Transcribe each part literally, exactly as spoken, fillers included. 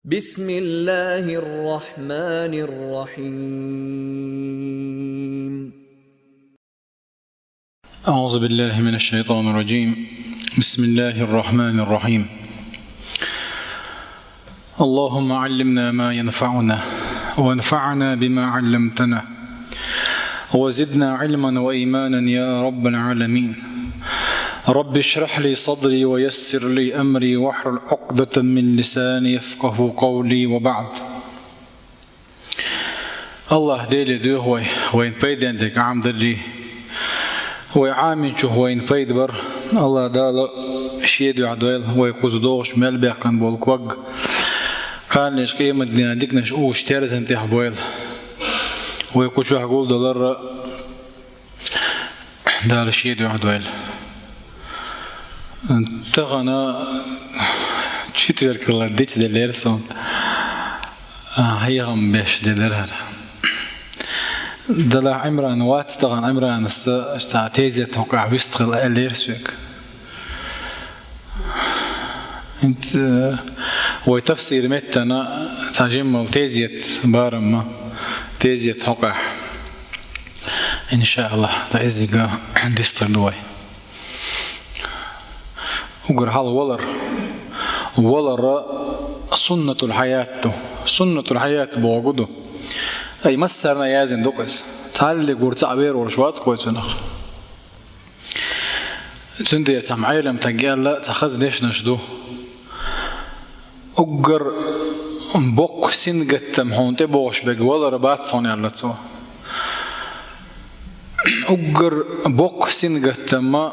بسم الله الرحمن الرحيم. أعوذ بالله من الشيطان الرجيم. بسم الله الرحمن الرحيم. اللهم علمنا ما ينفعنا، وانفعنا بما علمتنا، وزدنا علما وإيمانا يا رب العالمين. رب اشرح لي صدري ويسر لي أمري واحلل عقدة من لساني يفقهوا قولي وبعد. Аллахь Деле доьху вай, вайна пайден дерг Ӏамадарий. Вай Ӏамийначух вайна пайда бар. Аллахь Дала Шен дуьхьа дойла, вай кхуза догӀуш мел баьккхина бола ког кхалнаш къематдийнахь диканаш увш терзан тӀехь бойла. Вай кху чохь гулдалар Дала Шен дуьхьа дойла. Тахана четверг хилар дицделлера суна. А, хьехам беш де дара хӀара. Делахь Ӏимран вац, тахана Ӏимранас цхьа тезет хьокъехь вистхила аьллера соьга. ХӀинца, э, вай тафсир меттана цхьа жиммал тезет барамма, тезет хьокъехь. Иншааллахь, ткъа изига дистхир ду вай. Уггар хьалха валар. Валар суннатул хьаят ду. Суннатул хьаят бохург ду. Ай массарна яздина ду-кх иза. Цхьаллиг гур цхьаъ вер волуш вац-кх вай цунах. Цундела цхьа Ӏеламстага аьлла цхьа хаза дешнаш ду. Уггар боккха сингаттам хьуна тӀебогӀуш берг валар бац хьуна, аьлла цо. Уггар боккха сингаттам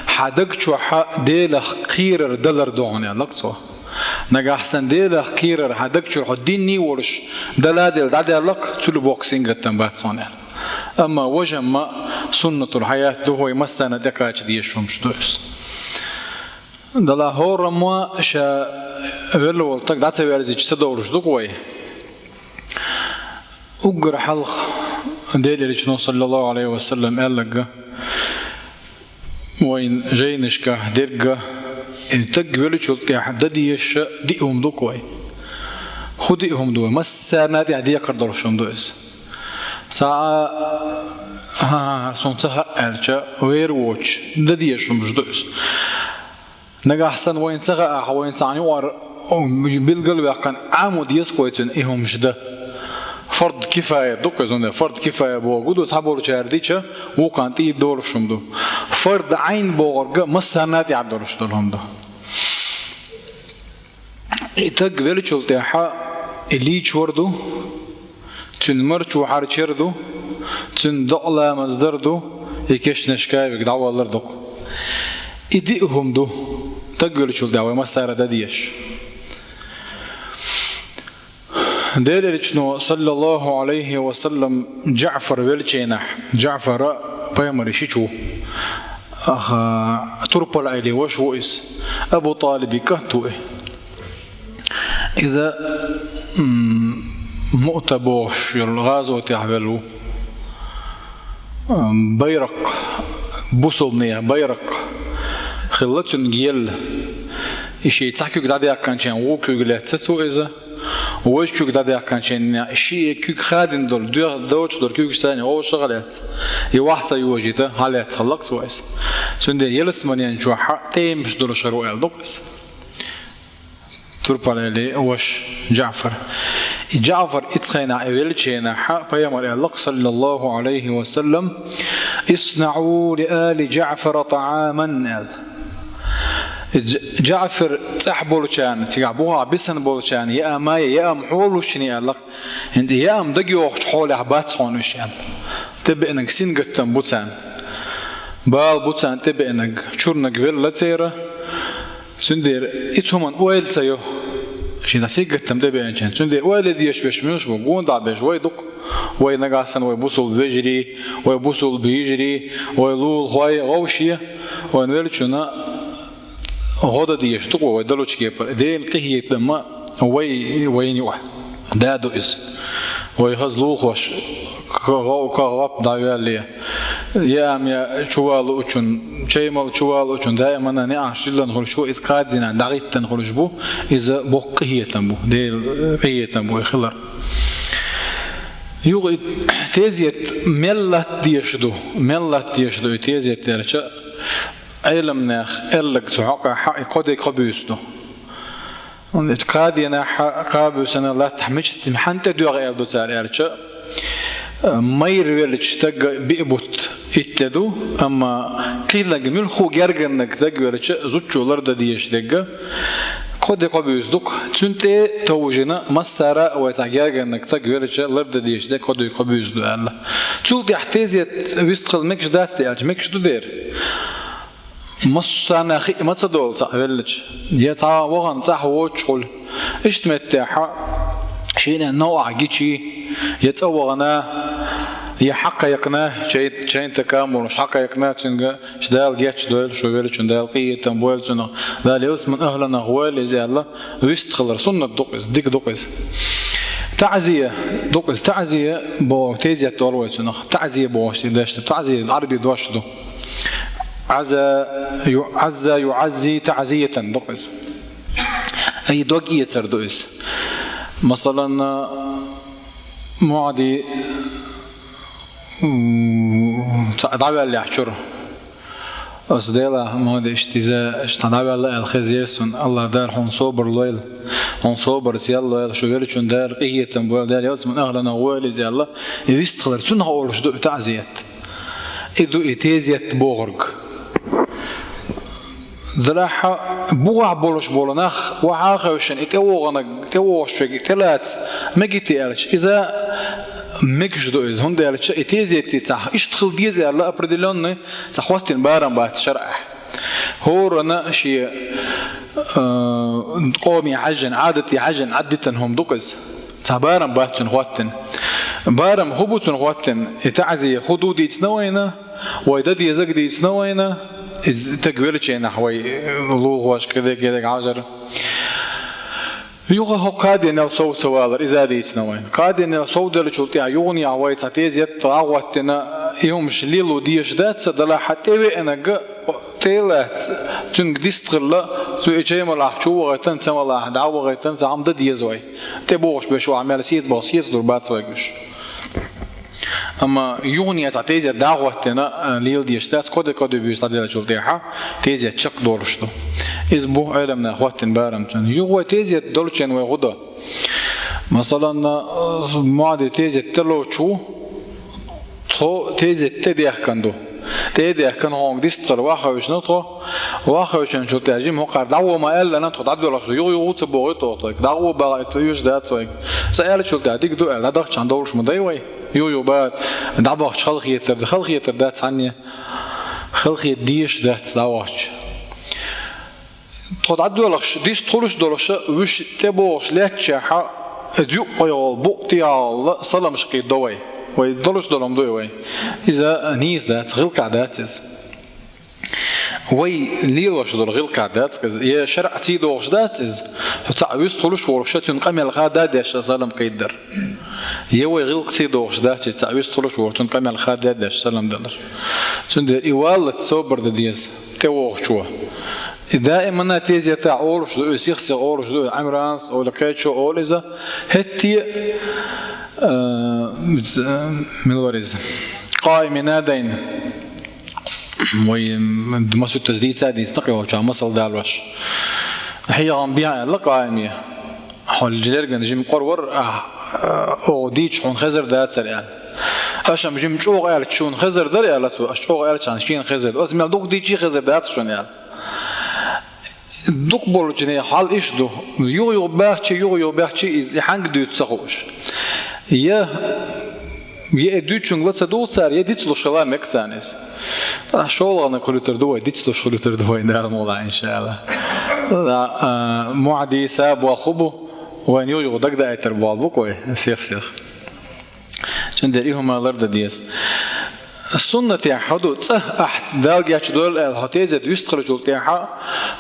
хьан даг чохь Делах кхерар далар ду хьуна, аьлла цо. Нагахь санна Делах кхерар хьан даг чуьра хьо динний а волуш дала а делла дӀадаьлла-кх, цул боккха сингаттам бац хьуна, аьлла. Амма важамма суннатул хьаят ду, вай массарна тӀекхача дезаш хӀумаш ду иза. Делахь хӀораммо ша велла волу стаг дӀа ца верзича ца довлуш ду-кх вай. Уггар хьалха Делан Элчано, саллаллаху Ӏалайхи ва саллам, аьлларг, вайн жайнашкахь дерг, и стаг веллачул тӀаьхьа дан дезаш диъ хӀума ду-кх вай. ХӀун диъ хӀума ду вай? Массарна тӀехь декхар долуш хӀума ду иза. Цхьа а, хӀан-хӀа, суна ца хаьа аьлча, вер воцуш дан дезаш хӀумаш ду иза. Нагахь санна вайна ца хаахь, вайна цхьана юкъара билгал а ваьккхина, Ӏамо деза-кх вай цуьнан и хӀумаш дан. Фард кифая ду-кх иза, хӀунда фард кифая бохург ду, цхьаболчара дича, вукхунна тӀера долуш хӀума ду. Фард Ӏайн бохург массарна тӀехь долуш долу хӀума ду. И стаг веллачул тӀаьхьа и лийчор ду, цуьнан марчо хьарчор ду, цуьнан докъа ламаз дар ду, и кешнашка вига дӀаваллар ду-кх. И диъ хӀума ду, стаг веллачул тӀаьхьа вай массара дан дезаш. Делан Элчано, саллаллаху Ӏалайхи ва саллам, Джаъфар веллачу хенахь, Джаъфар пайхамаран шича ву. Аха, турпал Ӏелин ваша ву иза. Абу ТӀалибан кӀант ву и. Иза, м, Муъта бохуш йолу гӀазотехь велла ву. М, байракх, бусалбанийн байракх хилла цуьнга елла. И шен цхьа куьг дӀадаьккхинчу хенахь вукху куьйга лаьцна цо иза. Важа куьг дӀадаьккхинчу хенахь шен куьг хадийна долу, доьхна доцуш долу куьйгаш царна вовшах а лаьцна. И ваха ца йожийта, хьалаьцна хилла-кх цо иза. Цундела ялсаманин чохь тӀемаш долуш хир ву аьлла ду-кх иза. Турпал Ӏелин ваша Джаъфар. И Джаъфар оцу хенахь и веллачу хенахь пайхамара аьлла-кх, саллаллаху Ӏалайхи ва саллам: «ИснаӀу ли али Джаъфара тӀаӀаман», аьлла. И Дж-, Джаъфар цӀахь болчарна, цигахь бухахь бисина болчарна яа ма яа, яа хьолуш шуна аьлла-кх. ХӀинца яа дагайохучу хьолехь бац хьуна уьш аьлла. ТӀебеанарг сингаттам бу царна. Бала бу царна тӀебеанарг, чурнарг велла церан. Цундела и цу хӀуманна ойла ца йо. Шен дӀа сингаттам тӀебеанчарна. Цундела ойла дезаш берш муьлш бу, гонаха беш вай ду-кх. Вай нагахь санна вай бусалба вежарий, вай бусалба йижарий, вай лулахой, вовший, вайн веллачунна гӀо дан дезаш ду-кх вай, вай далучу кепара. Дена къинхетам вай, вайна юкъахь да ду иза. Вай хаза лулахош, ка-, ка-, гӀоп дӀавоьллий, Яам я чувалучун, чаймал чувалучун, даимана неӀаш диллан хуьлуш ву, иза кхаддина дӀагӀиттан хуьлуш бу, иза боккха къинхетам бу, Дела къинхетам бу и хилар. Юха и тезет мел латта дезаш ду, мел латта дезаш ду и тезет аьлча, Ӏеламнах аьлларг цу хьокъехь хьа и кхо де кхо буьйса ду. Кхаденахь, кхабуьйсана латтахь мича хьан тӀе доьгӀа аьлла ду цара аьлча, майра веллачу стага биъ бутт итт де ду, амма кхийланга муьлхха гергарниг стаг веллача зудчо лардан дезаш дерг кхо де кхо буьйса ду-кх, цуьнан тӀе товжина массара а вай цхьа гергарниг стаг веллача лардан дезаш дерг кхо де кхо буьйса ду аьлла. Цул тӀаьхьа тезет вистхила мегаш дац те аьлча, мегаш ду дера. Массарна хиъ ма ца долу цхьаъ веллача, я цхьа вахана цӀахь воцуш хуьлу. Иштта меттехь, шена новкъахь гичи, я цӀа вахана, я хьакхайкхина, чай-, чайна тӀе камолуш хьакхайкхина, цуьнга шу Дала гечдойла, шу веллачун Дала къинхетам бойла цунах, Дала ялсаманин ахӀланах войла иза аьлла, вистхилар суннат ду-кх иза, дика ду-кх иза. ТаӀзия ду-кх иза, таӀзия боху тезет олу вай цунах, таӀзия бохуш дешна, таӀзия Ӏарби дош ду. Ӏазза ю-, Ӏазза юӀаззи таӀзиятан ду-кх иза. И дог эцар ду иза. Масалан, муьӀди, м, цхьаъ дӀаваьллехь чуьра. Аса Дела, муьӀди, иштта иза, иштта дӀаваьлла аьлла хеза еза суна, АллахӀ Дала хьуна собар лойла, хьуна собар цӀена лойла, шу веллачун Дала къинхетам бойла, Дала ялсаманин ахӀланах войла иза аьлла, и вистхилар цунах олуш ду и таӀзият. И ду и тезет бохург. Делахь бухахь болуш болу нах, вахьа а хевшина, и тӀевогӀаниг, тӀевогӀуш верг тӀелаца мегий те аьлча, иза мегаш ду иза, хӀунда аьлча и тезет цхьа иштта хила деза аьлла определённый цхьа хӀоттина барам бац шарӀехь. ХӀоранна шен, э, къоме хьаьжжина, Ӏадате хьаьжжина Ӏадитина хӀума ду-кх иза. Цхьа барам бац цуьнан хӀоттина. Барам хӀун бу цуьнан хӀоттина? И таӀзия хӀун ду дийцина вайна, вай дан дезаг дийцина вайна, иза стаг веллачу хенахь вай лулахошка кхидерг-кхидерг хьажар. Юха хӀокху кхаденел сов ца валар, иза а дийцина вайна. Кхаденел сов деллачул тӀаьхьа юханехь вай цхьа тезет дӀахӀоттина, и хӀумаш лело дезаш дац, ца далахь тӀевеанарг тӀе а лаьцна, цуьнга дистхилла, цу и чай малахь чу вахийтина, ца малахь дӀа а вахийтина, цхьа хӀума дан деза вай. ТӀебогӀуш берш вахь мел сецабоху, сецалур бац вайга уьш. Амма юханехь цхьа тезет дӀахӀоттина, а, лела дезаш дац, кхо де кхо де буьйса дӀаделлачул тӀаьхьа тезет чекхдолуш ду. Иза бу Ӏеламнаха хӀоттина барам цуьнан. Юха вай тезет долчу хенахь вай хӀун до? Масалан, а, муьӀди тезет тӀелоцуш ву, тхо тезет тӀедехкина ду. ТӀе а дехкина, хьуна дистхила вахьа хевшина тхо. Вахьа хевшинчул тӀаьхьа жима хӀокхара дӀагӀо ма аьллана, тхо дӀадоьлхуш ду. Юха-юха ца бохуьйту тхо тхоьга. ДӀагӀо бахьа а оьшуш дац вайга. Ца аьллачул тӀаьхьа дика ду аьлла, дӀадахча хьан довлуш ма дай вай. Юха-юха бац, дӀабахча халахетар ду. Халахетар дац хьанне? Халахета дезаш дац дӀавахча. Тхо дӀадоьлхуш, дистхуьлуш долуша, вуьш тӀебогӀуш лаьттачехьа, иза юккъе йолу букъ тӀехьа йолу саламаш кхийдо вай. Вай долуш долу хӀума ду и вай. Иза нийса дац, гӀиллакхехь дац иза. Вай лелош долу гӀиллакхехь дац иза. Я шарӀаца догӀуш дац иза. Хьо цхьаъ вистхуьлуш волуша, цуьнан къамел хададеш салам кхийдар. Я вай гӀиллакхца догӀуш дац иза, цхьаъ вистхуьлуш волу, цуьнан къамел хададеш салам далар. Цундела и валлалц собар дан деза тӀевогӀучо. И даимана тезетахь олуш ду, и сих-сиха олуш ду, и Ӏимранс олу, кхечо олу иза. ХӀетте а, э, мила вара иза? Къаимина дайна. Вай, м, масуьттаза дийца а дийцина кхин волчохь масал далош. Хьехам бехьа аьлла къаиме. Хьо лерган жима къора вара, а, э, оха дийча хьуна хезар дацара аьлла. Аша-м жима чӀогӀа аьлча шуна хезар дара аьлла цо, аша чӀогӀа аьлча шена хезар ду. Аса мел дукха дийча хезар дац шуна аьлла. Дукха болчу нехан хьал иштта ду. Юха-юха баьхчи, юха-юха баьхчи иза, и хьаьнга дуьйцу ца хууш. Я, я и дуьйцучуьнга ла ца дугӀу цара, я дицлуш хила мега царна иза. Ахь шолгӀаниг хуьлуьйтур ду вай, дицлуш хуьлуьйтур ду вай, Дала мукъ лахь, иншааллах. А, а, муьӀди са болх хӀун бу, вайна юха-юха дагадаийтар болх бу-кх вай, сих-сиха. Цундела и хӀума лардан деза. Суннатехь хӀун ду, цӀа ахь Дала гечдойла аьлла, хьо тезет вистхилчул тӀаьхьа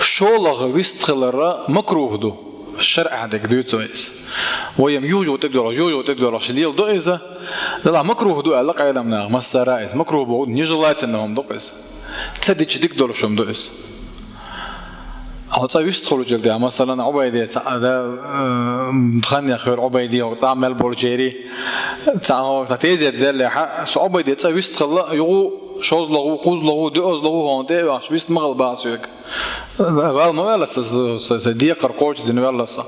шолгӀа вистхилар макрух ду. ШарӀехь дерг дуьйцу вай иза. Вай-м юха-юха тӀедоьлхуш, юха-юха тӀедоьлхуш леладо иза. Делахь макрух ду аьлла Ӏеламнаха, массара а иза. Макрух боху нежелательно хӀума ду-кх иза. Ца дича дика долуш хӀума ду иза. Хьо цӀа вистхуьлучул тӀехьа, масалан, Ӏубайде цхьа, да, э, ханнех хир Ӏубайде, хӀокху цӀа мел болчерий, цхьа хӀокху цхьа тезет деллехьа, со Ӏубайде цӀа вистхилла, юха шозлагӀа ву, кхузлагӀа ву, доьазлагӀа ву хьуна тӀе а вахча, вист ма хилла бах соьга. Вала ма ваьлла сан, сан, сан декхар кхочушдина ваьлла сан.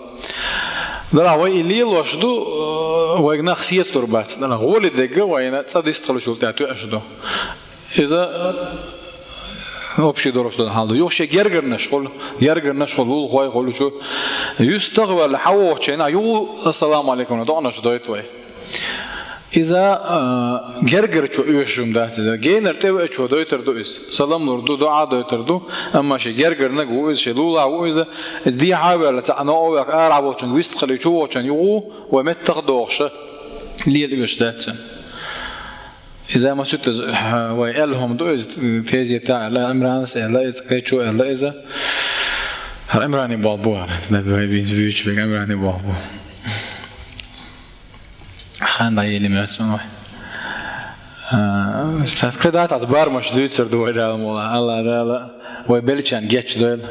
Делахь вай и лелош ду, э, вайга нах сецалур бац. Делахь гӀоли дерг вайна цӀа вистхуьлучул тӀехьа тоьаш ду. Иза общий долуш долу хьал ду. Юха шен гергарнаш хуьлу, гергарнаш хуьлу, лулахой хуьлу чу. ЮьстагӀваьлла хьан вохучу хенахь юха «Ассаламу алейкум» доӀанаш дойту вай. Иза, а, гергарчо оьшуш хӀума дац иза. Генара тӀевеачо дойтур ду иза. Салам лур ду, доӀа дойтур ду. Амма шен гергарниг ву иза, шен лулахь ву иза. Дехьа а ваьлла, цхьа новкъа ваьлла, арахь волчунга вистхилла, чу вохучунна юха вай меттах а дохуш, лела оьшуш дац иза. Иза ма сутта, а, вай аьлла хӀума ду иза, тезета аьлла, Ӏимранас аьлла иза, кхечо аьлла иза. ХӀара Ӏимране болх бу хӀара, иза вай вийца вуьйцуш берг Ӏимране болх бу. Хан дӀаели моьтту сан вай. А, кхин дац, ас барамаш дуьйцур ду вай Дала мукъалахь. Алла Дала вай беллачарна гечдойла.